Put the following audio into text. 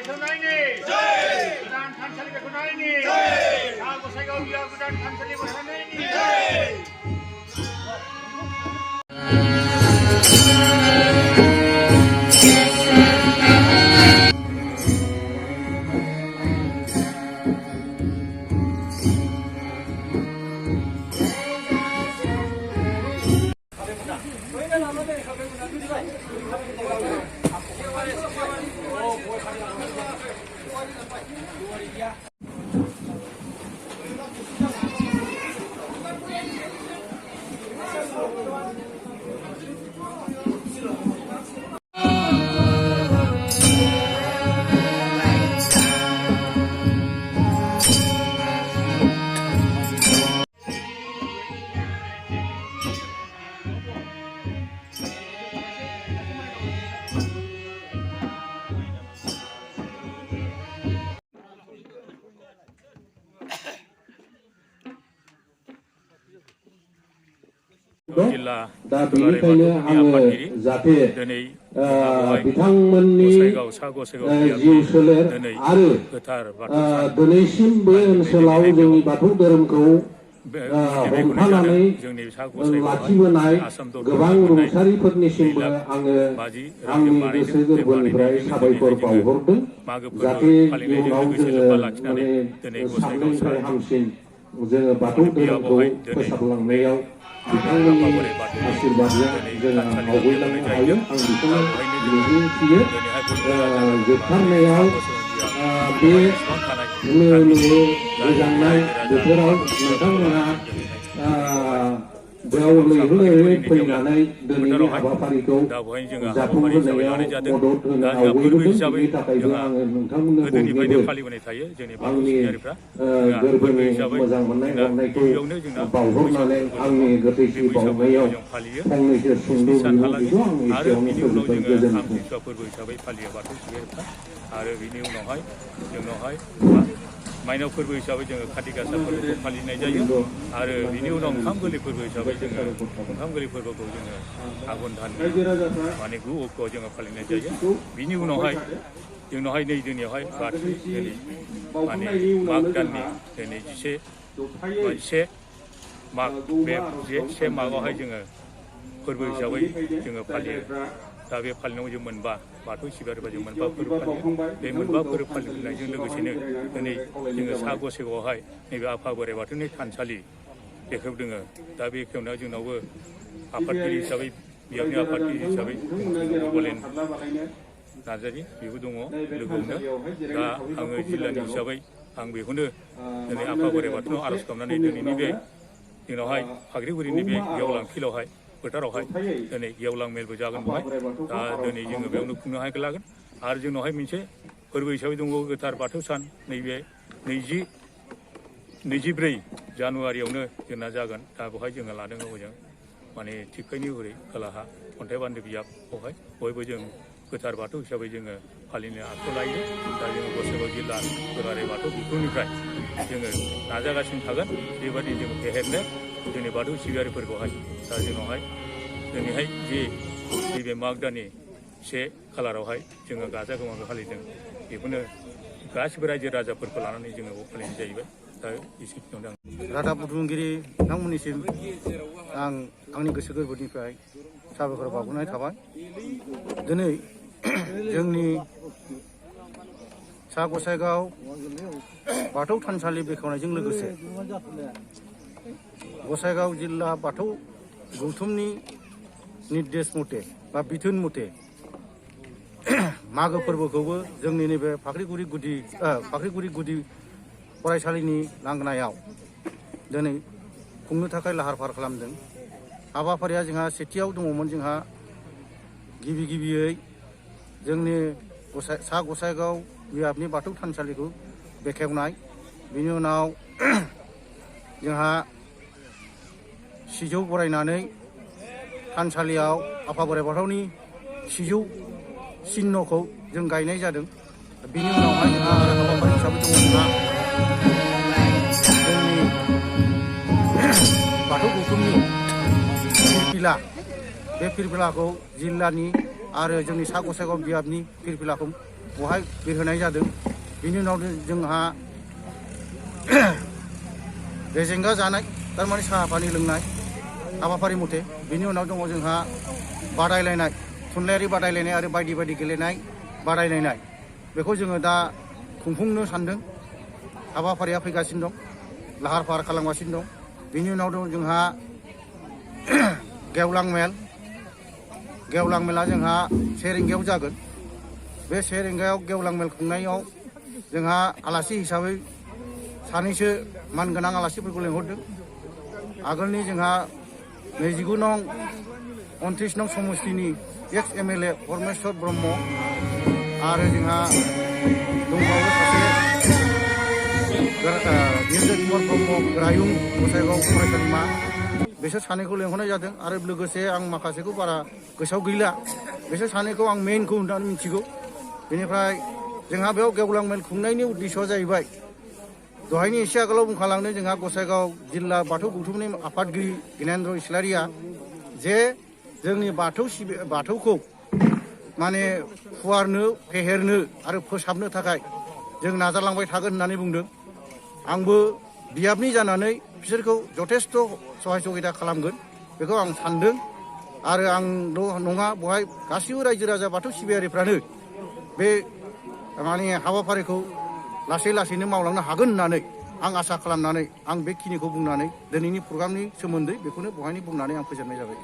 बेखेवनायनि गोदान थानसालि बेखेवनायनि सा गसाइगाव बियाव गोदान थानसालि बेखेवनायनि दा बेनिखायनो आङो जाहाथे बिथांमोननि जिउ सोलेर आरो दिनैसिम बे ओनसोलाव जोंनि बाथौ धोरोमखौ हमथानानै लाखिबोनाय गोबां रुंसारिफोरनिसिमबो आङो आंनि गोसो गोरबोनिफ्राय साबायखर बावहरदों जाहाथे इयुनाव जोङो माने साबसिननिफ्राय हामसिन जोङो बाथौ धोरोमखौ फोसाबलांनायाव बिथांमोननि आशीर्बादजों जोङो आवगायलांनो हायो आं बेखौनो मिजिंथियो जोबथारनायाव बे गोजांनाय बोथोराव नोंथांमोना बेयाव लैहोरै फैनानै दिनैनि हाबाफारिखौ जाफुंहोनायाव मदद होनो आवगायबोदों बेनि थाखायबो आङो नोंथांमोननो बयनोबो आंनि गोरबोनि मोजां मोननाय हरनायखौ बावहरनानै आंनि गोथैसि बावनायाव फंनैसो सुंद' बिबुंथिखौ आं एसेयावनो फोजोबबाय गोजोन्थों। फोरबो हिसाबै फालियो बाथौ सिबियारिफ्रा आरो बिनि उनावहाय जोंनावहाय माइनाव फोरबो हिसाबै जोङो खाथि गासा फोरबोखौ फालिनाय जायो आरो बिनि उनाव ओंखाम गोरलै फोरबो हिसाबै जोङो ओंखाम गोरलै फोरबोखौ जोङो आघन दाननि माने 9 अक्ट'आव जोङो फालिनाय जायो बिनि उनावहाय जोंनावहाय नै दिनैयावहाय बाथौ दिनै माने माग दाननि दिनै 11 माग बे 1 मागआवहाय जोङो फोरबो हिसाबै जोङो फालियो दा बे फालिनायाव जों मोनबा बाथौ सिबियारिफ्रा जों मोनबा फोरबो फालियो बे मोनबा फोरबो फालिनायजों लोगोसेनो दिनै जोङो सा गसाइगावआवहाय नैबे आफा बोराइ बाथौनि थानसालि बेखेवदों दा बे बेखेवनायाव जोंनावबो आफादगिरि हिसाबै बियाबनि आफादगिरि हिसाबै बलेन नार्जारि बेबो दङ लोगोआवनो दा आङो जिल्लानि हिसाबै आं बेखौनो दिनै आफा बोराइ बाथौनाव आर'ज खालामनानै दिनैनि बे जोंनावहाय फाख्रिगुरिनि बे गेवलां फिल्डआवहाय फोथारावहाय दिनै गेवलां मेलबो जागोन बेवहाय दा दिनै जोङो बेयावनो खुंनो हायखौ लागोन आरो जोंनावहाय मोनसे फोरबो हिसाबै दंबावो गोथार बाथौ सान नैबे 24 जानुवारियावनो जोंना जागोन दा बेवहाय जोङो लादों हजों माने थिखायनि हरै खोलाहा अन्थाइ बान्दो बियाबावहाय बयबो जों गोथार बाथौ हिसाबै जोङो फालिनो आखायाव लायो दा जोङो गसाइगाव जिल्ला दुलाराय बाथौ बिफाननिफ्राय जोङो नाजागासिनो थागोन बेबायदि जों फेहेरनो जोंनि बाथौ सिबियारिफोरखौहाय दा जोंनावहाय दिनैहाय जे नैबे माग दाननि 1 खालारावहाय जोङो गाजा गोमजायै फालिदों बेखौनो गासिबो रायजो राजाफोरखौ लानानै जोङो फालिनाय जाहैबाय दा एसेखिनियावनो रादाब बुथुमगिरि बिथांमोननिसिम आं आंनि गोसो गोरबोनिफ्राय साबायखर बावहरनाय थाबाय दिनै जोंनि सा गसाइगाव बाथौ थानसालि बेखेवनायजों लोगोसे गसाइगाव जिल्ला बाथौ गौथुमनि निर्देश मथे बा बिथोन मथे मागो फोरबोखौबो जोंनि नैबे फाख्रिगुरि गुदि फरायसालिनि लांगोनायाव दिनै खुंनो थाखाय लाहार फाहार खालामदों हाबाफारिया जोंहा सेथियाव दङमोन जोंहा गिबियै जोंनि सा गसाइगाव बियाबनि बाथौ थानसालिखौ बेखेवनाय बिनि उनाव जोंहा सिजौ बरायनानै थानसालियाव आफा बोराइ बाथौनि सिजौ चिह्नखौ जों गायनाय जादों बिनि उनावहाय जोंहा हाबाफारि हिसाबै दङ जोंहा जोंनि बाथौ गौथुमनि फिरफिला बे फिरफिलाखौ जिल्लानि आरो जोंनि सा गसाइगाव बियाबनि फिरफिलाखौ बहाय बिरहोनाय जादों। बिनि उनाव जोंहा रेजेंगा जानाय थारमाने साहा पानि लोंनाय हाबाफारि मथे। बिनि उनाव दङ जोंहा बादायलायनाय, थुनलाइयारि बादायलायनाय आरो बायदि बायदि गेलेनाय बादायलायनाय। बेखौ जोङो दा खुंफुंनो सानदों। हाबाफारिया फैगासिनो दं, लाहार फाहार खालामगासिनो दं। बिनि उनाव दं जोंहा गेवलां मेल। गेवलां मेला जोंहा 1 रिंगायाव जागोन। बे 1 रिंगायाव गेवलां मेल खुंनायाव जोंहा आलासि हिसाबै सानैसो मानगोनां आलासिफोरखौ लेंहरदों। आगोलनि जोंहा 29 नं 29 नं समस्तिनि एक्स MLA परमेश्वर ब्रह्म आरो जोंहा दंबावो सासे निरजय कुमार ब्रह्म रायुं गसाइगाव फरायसालिमा। बिसोर सानैखौ लेंहरनाय जादों आरो लोगोसे आं माखासेखौ बारा गोसोआव गैला। बिसोर सानैखौ आं मेइनखौ होननानै मिथिगौ। बेनिफ्राय जोंहा बेयाव गेवलां मेल खुंनायनि उद्देश्यआ जाहैबाय, दहायनि एसे आगोलाव बुंखालांदों जोंहा गसाइगाव जिल्ला बाथौ गौथुमनि आफादगिरि गिनेन्द्र इस्लारिया जे जोंनि बाथौखौ माने फुवारनो, फेहेरनो आरो फोसाबनो थाखाय जों नाजालांबाय थागोन होननानै बुंदों। आंबो बियाबनि जानानै बिसोरखौ जथेस्थ' सहाय सहायता खालामगोन बेखौ आं सानदों। आरो आंल' नङा, बेवहाय गासैबो रायजो राजा बाथौ सिबियारिफ्रानो बे माने हाबाफारिखौ लासै लासैनो मावलांनो हागोन होननानै आं आसा खालामनानै आं बेखिनिखौ बुंनानै दिनैनि प्रग्रामनि सोमोन्दै बेखौनो बहायनो बुंनानै आं फोजोबनाय जाबाय।